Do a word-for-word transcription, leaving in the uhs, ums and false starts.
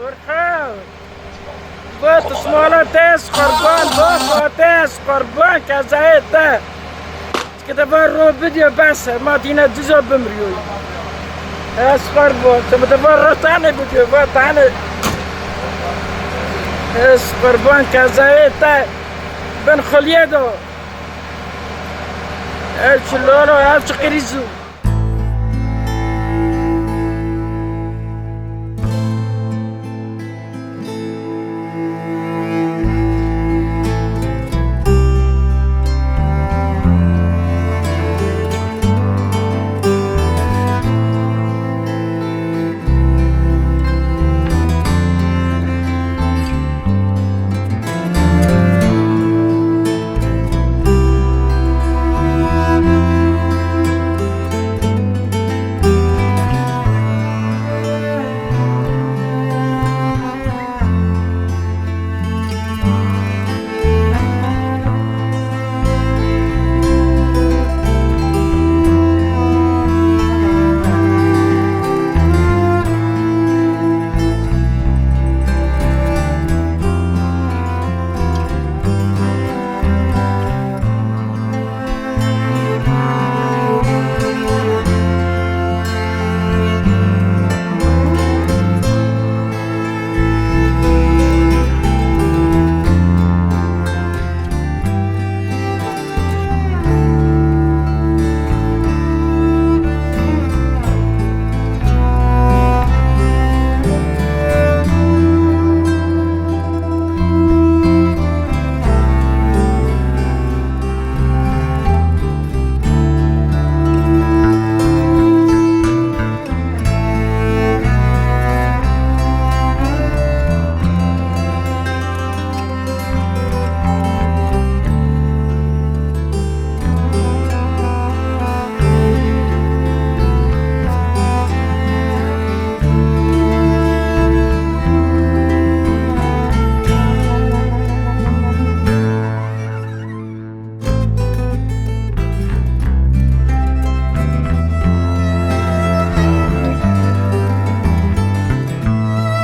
Burhan! Bo tismala te ez qurban, bo xwe te ez qurban, kezayê te. Ki te va ro bidyo bes, ma dîne diza bimriyoy. Ez qurban, te bi te va ro tane bidyo, va tane. Ez qurban, kezayê te. Bin xiliyê do. Ez çi lolo, ez çi qirîzû.